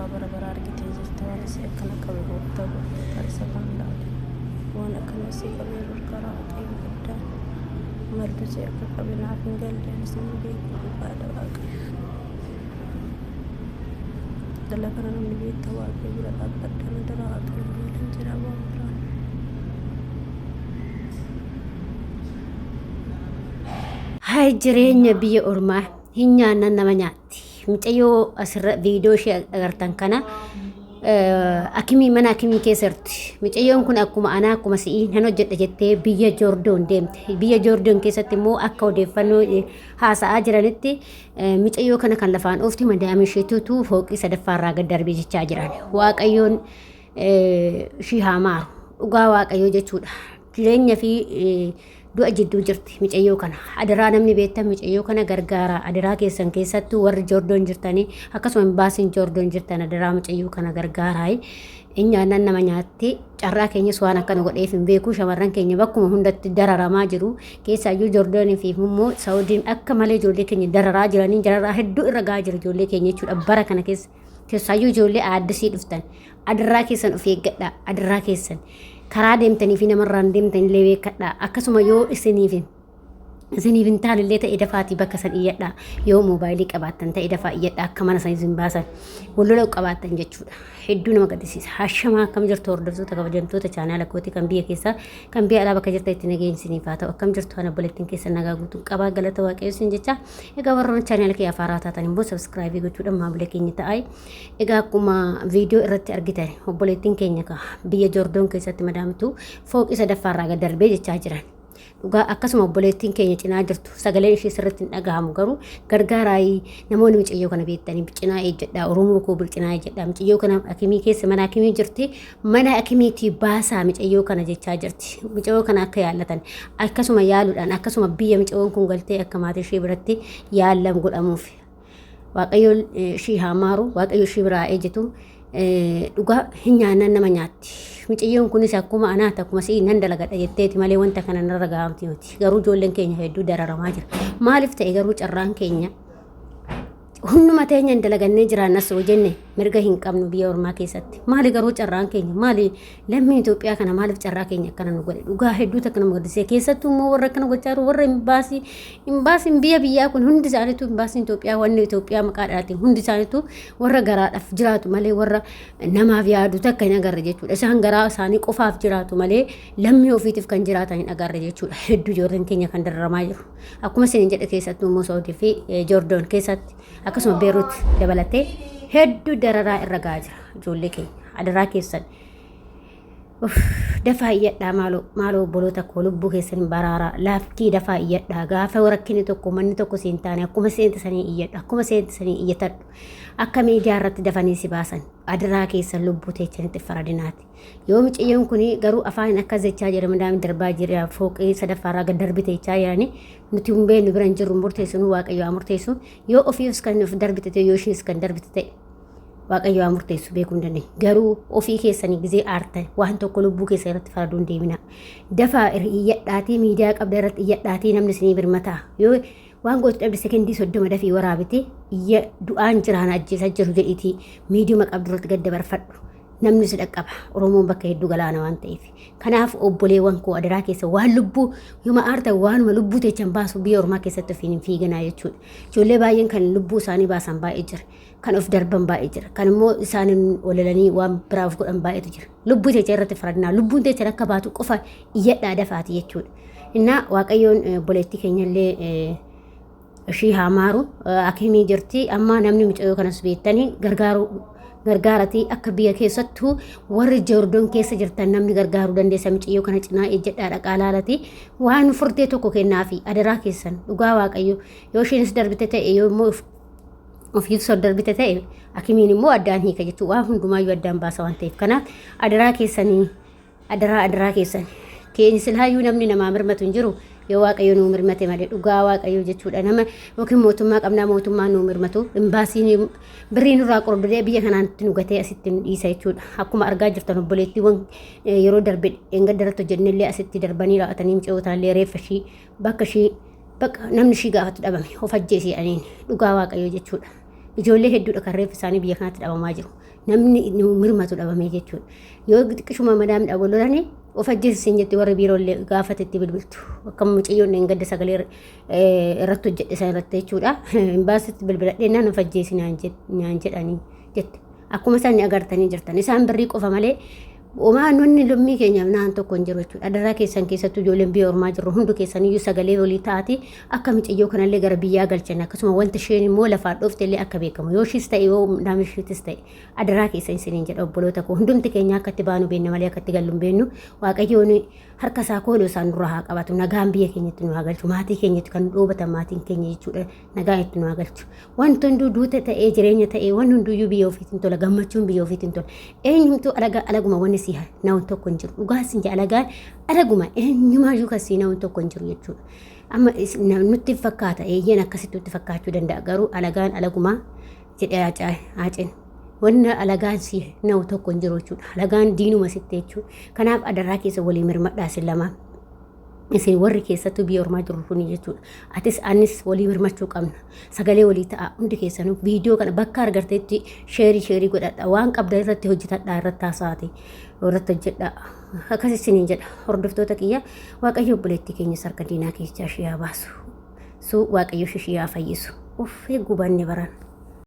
Kolfaa bara baraa argitee jirta waan isii akkana qabe gooftaa gooftaa isa kan laale waan akkana isii qabee gargaaraa waaqayyo guddaan maaltu isii akka qabe naaf hin galle anis hin beeku dhugaadha waaqayyo dhala kana namni beekta waaqayyo bira dhaabbadha na dara waaqayyo maaliin jira waan biraan. Hay jireenya biyya ormaa hin nyaannan nama nyaatti. Mucayyoo asirra viidiyoo ishee agartan kana akimii mana akimii keessa jirti. Mucayyoon kun akkuma anaa akkuma si'ii nan hojjedha jettee biyya Joordoon deemte. Biyya Joordoon keessatti immoo akka odeeffannoo haasa'aa jiranitti mucayyoo kana kan lafaan oofti madaamii isheetutu fooqii sadaffaarraa gad darbee jechaa jiran. Waaqayyoon ishii haa maaru. Dhugaa Waaqayyoo jechuudha. Jireenya fi du'a jidduu jirti micayyoo kana. Adaraa namni beektan micayyoo kana gargaaraa. Adaraa keessan keessattuu warri Joordoon jirtanii akkasuma imbaasiin Joordoon jirtan adaraa micayyoo kana gargaaraa. Nyaannan nama nyaatti carraa keenyas waan akkana godheef hin beeku shamarran keenya bakkuma hundatti dararamaa jiru. Keessaayyuu Joordoonii fi immoo Saawudiin akka malee ijoollee keenya dararaa jiranii dararaa hedduu irra gahaa jira ijoollee keenya jechuudha bara kana keessa. Keessaayyuu ijoollee aaddisii dhuftan adarraa keessan of eeggadhaa adarraa keessan karaa deemtanii fi namarraan deemtan illee beekadhaa akkasuma yoo isiniif isiniif hin taane illee ta'e dafaatii bakka san iyyadhaa yoo moobaayilii qabaattan ta'e dafaa iyyadhaa akka mana san isin baasan wallola qabaattan jechuudha hedduu nama gaddisiisa hashamaa akkam jirtu hordoftoota kabajamtoota chaanaala kootii kan biyya keessaa kan biyya alaa bakka jirtan itti nageenyi isiniif haa ta'u akkam jirtu ana obboleettiin keessan nagaa guutuun qabaa galata waaqayyo isin jecha Egaa warroon channel kiyya haaraa taatan immoo subscribe gochuudhaan maamila keenya ta'aa. Egaa akkuma viidiyoo irratti argitan obboleettiin keenya ka biyya Joordoon keessatti madaamtu fooqii sadaffaarraa gad darbee jechaa jiran. Dhugaa akkasuma obboleettiin keenya cinaa jirtu sagaleen ishee sirriitti hin dhagahamu garuu gargaaraayii namoonni mucayyoo kana beektanii cinaa ejjedhaa Oromoo koo cinaa ejjedhaa mucayyoo kana akimii keessa mana akimii jirti mana akimiitii baasaa micayyoo kana jechaa jirti. Micayyoo kana akka yaallatan akkasuma yaaluudhaan akkasuma biyya micayyoon kun galtee akka maatii ishee biratti yaallam godhamuuf. Waaqayyo ishii haa maaru, Waaqayyo ishii biraa haa ejjetu. Dhugaa hin nyaannan nama nyaatti. Micayyoon kunis akkuma anaati akkuma si'ii nan dalagadha jetteeti malee wanta kana narra gahamti miti. Garuu ijoolleen keenya hedduu dararamaa jira. Maaliif ta'e garuu carraan keenya Hunduma teenya hin dalagannee jiraannas yoo jenne mirga hin qabnu biyya ormaa keessatti. Maali garuu carraan keenya? Maali lammiin Itoophiyaa kana maaliif carraa keenya akkana nu godhe? Dhugaa hedduutu akkana nu gaddisiisa. Keessattuu immoo warra akkana gochaa jiru warra imbaasii imbaasiin biyya biyyaa kun hundi isaaniitu imbaasiin Itoophiyaa wanni Itoophiyaa maqaa dhaatiin hundi isaaniitu warra garaadhaaf jiraatu malee warra namaaf yaadu takka hin agarre jechuudha. Isaan garaa isaanii qofaaf jiraatu malee lammii ofiitiif kan jiraatan hin agarre jechuudha. Hedduu ijoolleen keenya kan dararamaa jiru. Akkuma isin jedhe keessattuu immoo Saudii fi Joordoon keessatti akkasuma Beeruut dabalatee hedduu dararaa irra gahaa jira ijoollee keenya adaraa keessan. Dafaa iyyadhaa maaloo maaloo obboloota koo lubbuu keessan hin baraaraa laafkii dafaa iyyadhaa gaafa rakkinni tokko manni tokko siin taane akkuma seente sanii iyyadhu akkuma seente sanii iyyatadhu akka miidiyaa irratti dafanii si baasan adaraa keessan lubbuu teechanitti faradinaati. Yoo micayyoon kun garuu afaan akkas jechaa jira madaami darbaa jira fooqii sadaffaarraa gad darbite jechaa jirani nuti hin beeknu bira hin jirru murteessinu waaqayyo haa murteessu yoo ofiis kan of darbite ta'e yoo ishiis kan darbite ta'e waaqayyo haa murteessu beekuu hin dandeenye garuu ofii keessanii gizee aartan waan tokko lubbuu keessa irratti faraduu hin deemina dafaa iyyadhaatii miidiyaa qabda irratti iyyadhaatii namni isinii birmataa yoo waan gootu dhabde sekendii 30 dafii waraabite iyya du'aan jiraan ajjeesaa jiru jedhiitii miidiyuma qabdu irratti gad dabarfadhu namni si dhaqqaba oromoon bakka hedduu galaana waan ta'eef kanaaf obboleewwan koo adaraa keessa waan lubbuu yoma aartan waanuma lubbuu teechan baasu biyya ormaa keessatti ofiin hin fiiganaa jechuudha ijoollee baay'een kan lubbuu isaanii baasan baay'ee jira kan of darban baay'ee jira kan immoo isaan walalanii waan biraa of godhan baay'eetu jira lubbuu teecha irratti faradinaa lubbuun teechan akka baatu qofa iyyadhaa dafaati jechuudha innaa waaqayyoon obboleettii keenyallee ishii haa maaru akimii jirti amma namni mucayyoo kanas beektanii gargaaru gargaaratii akka biyya keessattuu warri joordoon keessa jirtan namni gargaaruu dandeessa mucayyoo kana cinaa ejjedhaa dhaqaa laalati waan furtee tokko kennaafi adaraa keessan dhugaa waaqayyo yoo ishiinis darbite ta'e yoo immoo ofiif sor darbite ta'e akimiin immoo addaan hiika jechuudha waan hundumaayyuu addaan baasa waan ta'eef kanaaf adaraa keessanii Adaraa adaraa keessan. Keenya silaayyuu namni namaa mirmatu hin jiru yoo waaqayyo nuu mirmate malee dhugaa waaqayyo jechuudha nama yookiin mootummaa qabnaa mootummaa nuu mirmatu imbaasiin birrii nurraa qorbidee biyya kanaatti nu gatee asitti nu dhiisa jechuudha akkuma argaa jirtan obboleettiiwwan yeroo darbe dheengadda irratti hojjennellee asitti darbanii raa'atanii mucayyootallee reeffa ishii bakka ishii bakka namni ishii gaafatu dhabame of ajjeesi jedhaniin dhugaa waaqayyo jechuudha. Ijoollee hedduudha kan reeffi isaanii biyya kanatti dhabamaa jiru. Namni nu mirmatu dhabamee jechuudha. Yoo xiqqishuma madaamidha wal lolanii of ajjeesisiin jetti warri biiroollee gaafate itti bilbiltu. Akka mucayyoon hin gadda sagalee irratti hojjedhe san irratti jechuudha. Imbaasitti bilbiladhee naan of ajjeesi naan jedhanii jette. Akkuma isaan agartanii jirtan isaan birrii qofa malee homaa nunni lammii keenyaaf naan tokko hin jiru jechuudha. Adaraa keessan keessattuu ijoolleen biyya ormaa jirru hundi keessaniyyuu sagalee walii taati akka micayyoo kanallee gara biyyaa galchan akkasuma wanta isheen immoo lafaa dhoofte illee akka beekamu yoo ishiis ta'e yoo nama ishiitis ta'e adaraa keessan isiniin jedha obboloota koo hundumti keenya akka itti baanu beenna malee akka itti gallu hin beennu. Waaqayyoon harka isaa kooluu isaan nurraa haa qabatu, nagaan biyya keenyatti nu haa galchu, maatii keenyatti kan nu dhoobatan maatiin keenya jechuudha, nagaan itti nu haa galchu. Wanti hunduu duuta ta'ee jireenya ta'ee wanti hunduyyuu biyya ofiitiin tola, gammachuun biyya ofiitiin tola. Eenyumtuu alagaa alaguma wanni si na'u tokko hin jiru. Dhugaa sin jedha, alagaan alaguma eenyumaayyuu kan si na'u tokko hin jiru jechuudha. Amma nutti fakkaata, eeyyeen akkasitti nutti fakkaachuu danda'a, garuu alagaan alaguma jedhee haaceen. Wanni alagaan si na'u tokko hin jiru jechuudha. Alagaan diinuma sitti jechuudha. Kanaaf adaraa keessa walii mirmadhaa isin lamaan. Isin warri keessattuu biyya ormaa jiru kuni jechuudha. Atis anis walii mirmachuu qabna. Sagalee walii ta'a hundi keessanuu viidiyoo kana bakka argarteetti sheerii sheerii godhadha. Waan qabdan irratti hojjetadhaa, irratti haasaati irratti hojjedhaa. Akkas isiniin jedha hordoftoota kiyya, Waaqayyo obboleettii keenyas harka diinaa keessaa ishee haa baasu. Su Waaqayyo ishee haa fayyisu. Uffee gubanne baran.